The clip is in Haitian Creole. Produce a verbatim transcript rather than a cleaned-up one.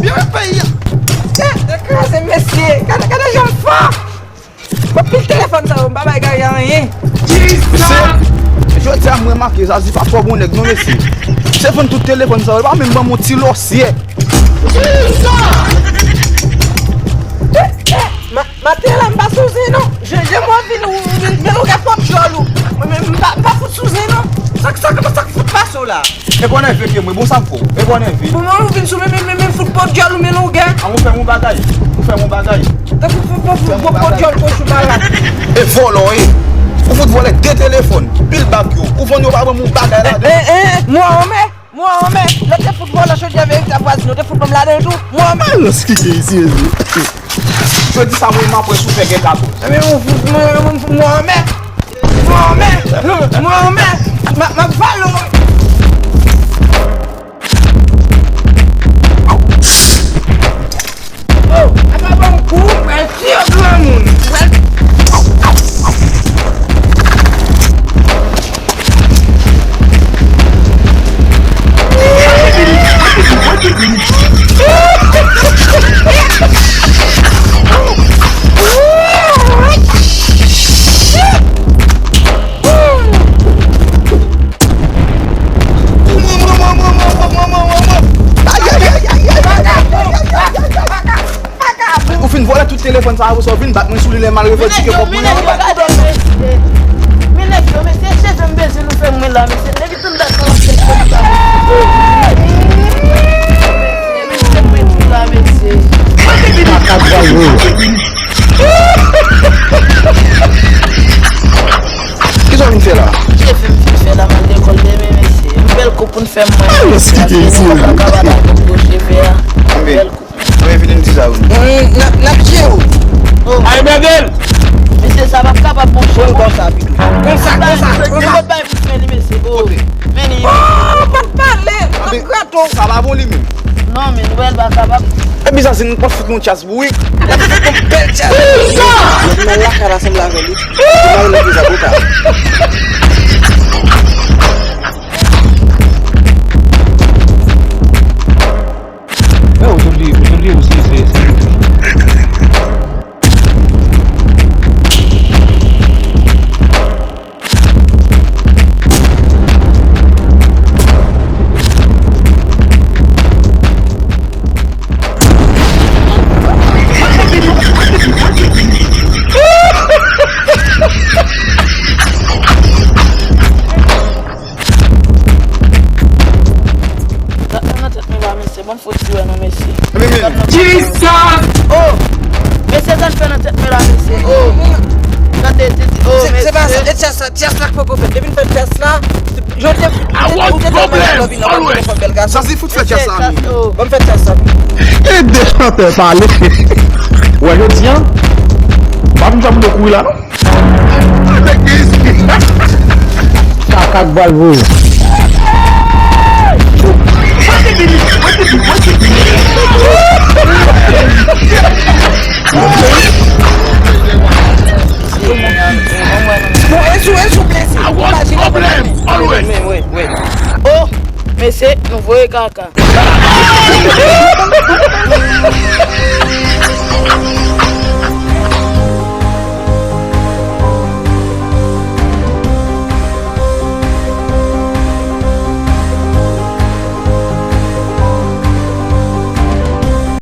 Byen peyi a. Tè, te kraze, mesye. Gade, gade jan m fò. Mwen pil telefòn sa yo, m pa bay Gary anyen. Mesye, jodi a m remake Zazi pa twò bon nèg non, mesye. Se vann tout telefòn sa yo, li pa menm ban m yon ti lòsyè. Tè, tè, ma- Maten la, m pa sou zen non. Je, je mwen vin, ou, ou vin, men longa pòt djòl ou. Mwen, men m pa, m pa fout sou zen non. Sa k, sa k, sa k fout pase w la? E bon nève ke mwen, bon sa m fè w. E bon nève. Bon, mwen, ou vin sou men, men, men, men fout pòt djòl ou, men longa. A, ou fè m yon bagay. Ou fè m yon bagay. Tankou fout, fout, fout, fout pòt djòl kochon malad. E vòlò, e. Ou fout vòlè de telefòn, pil bag yo. Ou vann yo pa ban m yon bagay ladan. E, e, e, mwen, mwen. Mwen, mwen, lè w te fout vòlò chòdyè veritab vwazin, ou te fout ban m ladan l tou. Mwen, mwen. Alòs ki gen isi, Jezi. Jodi sa, mwen, m ap wè si w fè gen katòz. Mwen, mwen, mwen, mwen, mwen, mwen, mwen, mwen, m ap, m ap vòlò. Oh, apa ban m kou, pral tiye granmoun. Pral Ou fin vòlè tout telefòn sa a, pou sa w vin bat mwen sou li lè m al revandike kòb mwen an. Men nèg yo, mesye, cheve m beze nou fè mwen la, mesye. Depi tann dat la, m ap fè kòb sa. Mesye, men mwen tou la, mesye. Kaka pral voye. Kisa w vin fè la? Cheve m vin fè la, m al lekòl demen, mesye. Yon bèl kou pou n fè mwen. Alòs ki te isi. Kaka pral ak gwo cheve a. Bèl kou. Mwen vini m di sa wi. N ap, n ap tiye w. Oh. Ay, Bèbèl! Mesye, sa p ap kapab, monchè. Bon, konsa, pito. Konsa, konsa, konsa. Yon lòt bagay pou fè li, mesye. Oh. Kote? Men li. Oh, pa t pale. N ap grate w. Sa pa bon li menm. Non, men nou wè l pa kapab. Epi sa, se nou p ap fout nou tchas bourik. N ap fout nou bèl tchas. N al lakay la sanble avè li. Li mare nan pye zaboka. Men ou te bliye, ou te bliye ou se, se, se. Sa nan tèt mwen pa, mesye. Ban m fouti wè non, mesye. Jesus! Oh! Mesye, sa n fè nan tèt mwen la, mesye. Oh! Tande, tande, oh, mesye. Se pa sa, e tchas la, tchas la k poko fèt. Depi n fè tchas la, yo te, ou te tèlman love nan pa poko fè bèl gason. Zazi fout fè tchas la, non. Ban m fè tchas la. E de chantè pale. Wè, jodi a, m pa vin fè moun yo kouri la, non. Kaka k pral voye. Bon, e sou, e sou blese. Imajine. Wait, wait, wait. Oh, mesye, nou voye kaka.